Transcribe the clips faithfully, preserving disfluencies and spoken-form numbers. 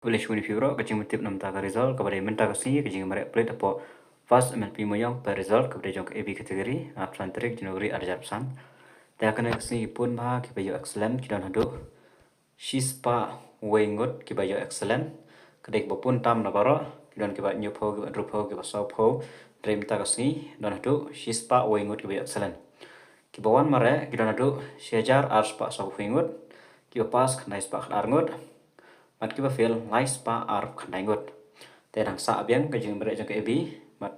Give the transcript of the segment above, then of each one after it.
Khublei shibun ïa phi baroh. Ka jingpyntip na mynta ka result kaba dei mynta ka sngi, ka jingmareh plie hapoh First M L P Mawïong, peit result kaba dei jong ka A B category, arphew san tarik January arhajar arphew san. Te ha kane ka sngi ki pun bha kiba ïoh excellent ki don haduh shispah wei ngut kiba ïoh excellent. Ka dei kaba pun tam na baroh, ki don kiba hynñiewphew, kiba hynriewphew, kiba sawphew. Hynrei mynta ka sngi don haduh shispah wei ngut kiba ïoh excellent. Kiba wan mareh ki don haduh shihajar arspah sawphew ngut, kiba pass khyndai spah khatar ngut, bad kiba fail lai spah arphew khyndai ngut. Te dang sah biang ka jingmareh jong ka A B, bad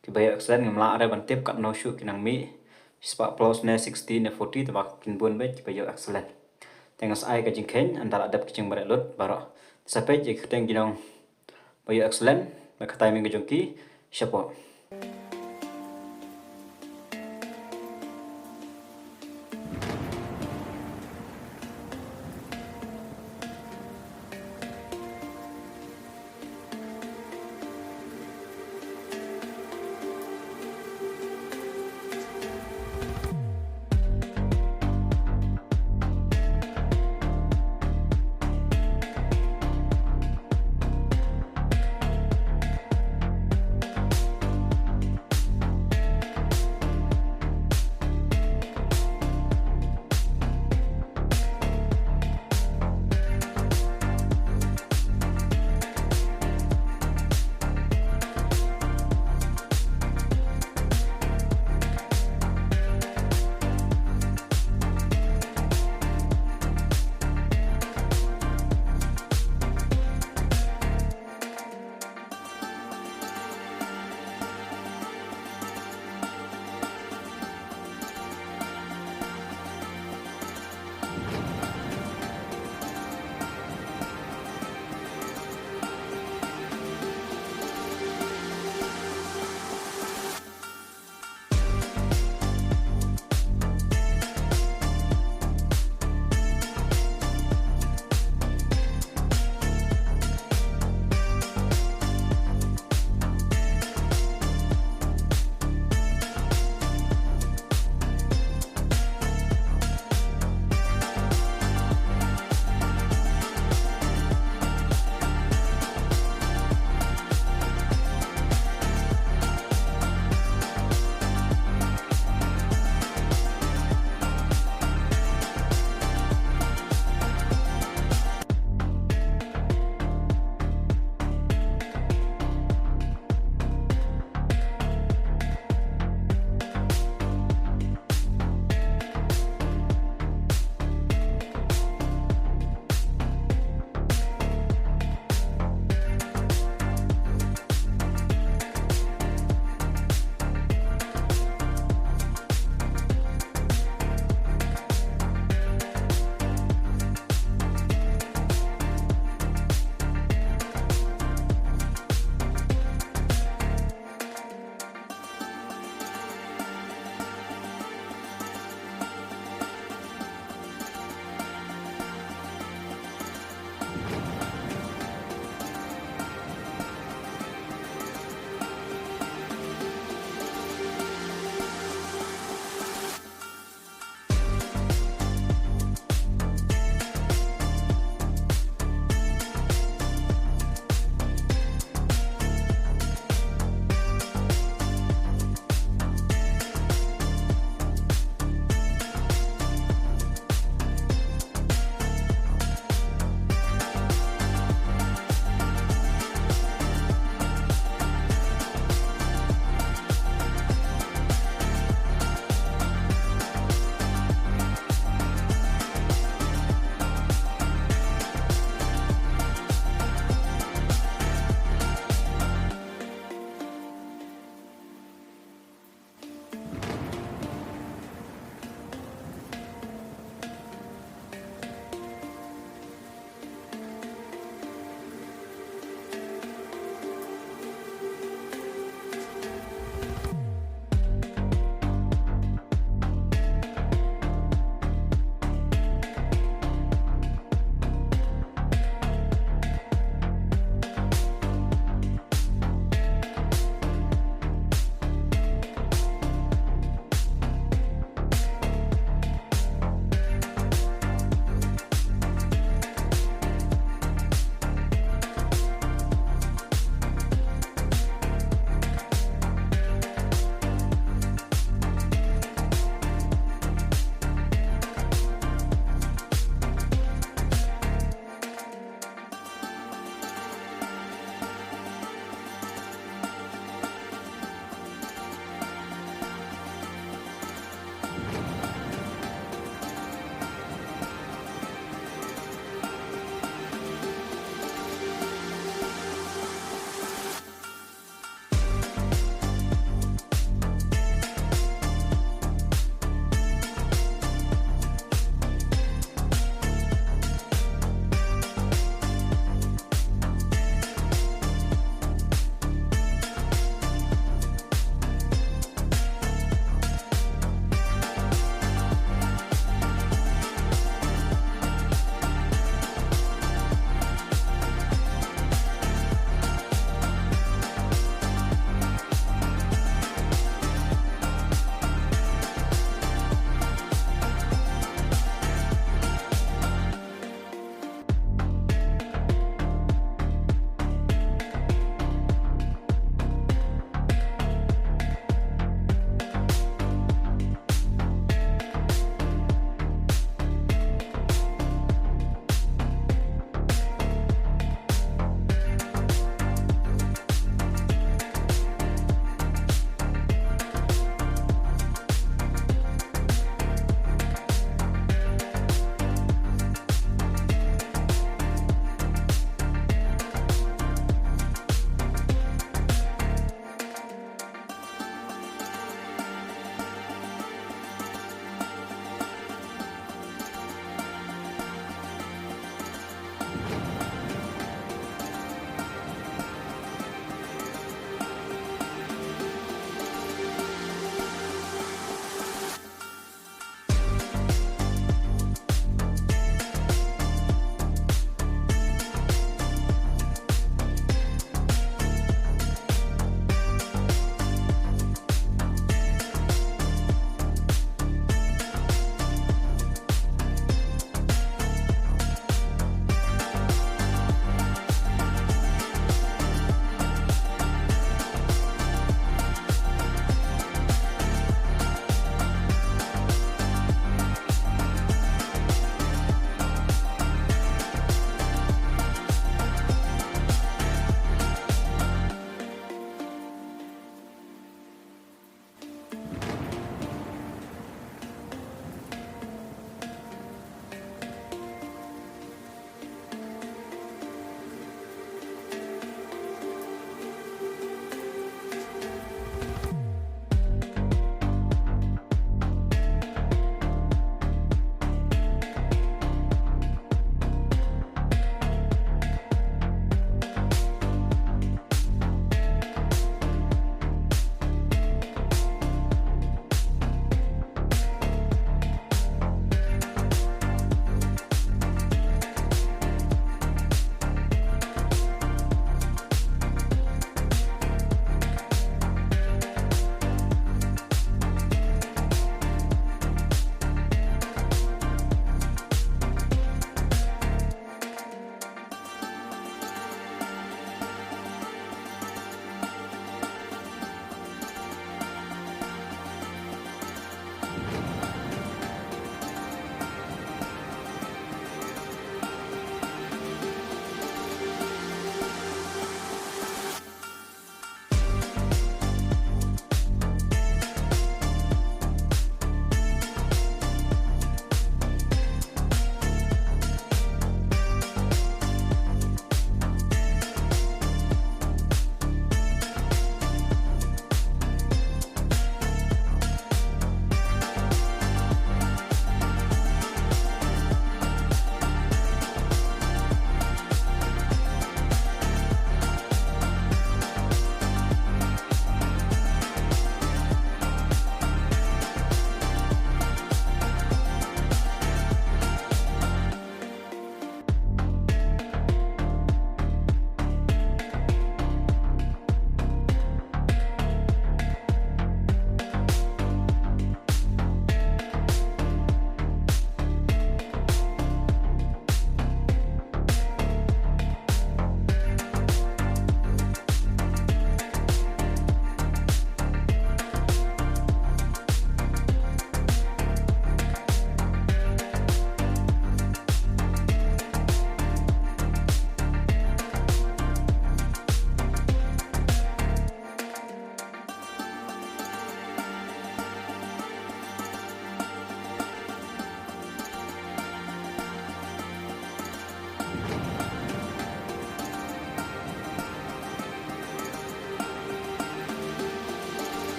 kiba ïoh excellent ngim lah re ban tip katno shuh ki nang mih, shispah plus ne sixty ne forty, te ba kin bun beit kiba ïoh excellent. Te nga sa ai ka jingkheiñ, ynda la dep ka jingmareh lut baroh. Sa peit ïa ki kyrteng ki nongba ïoh excellent bad ka timing ka jong ki shapoh.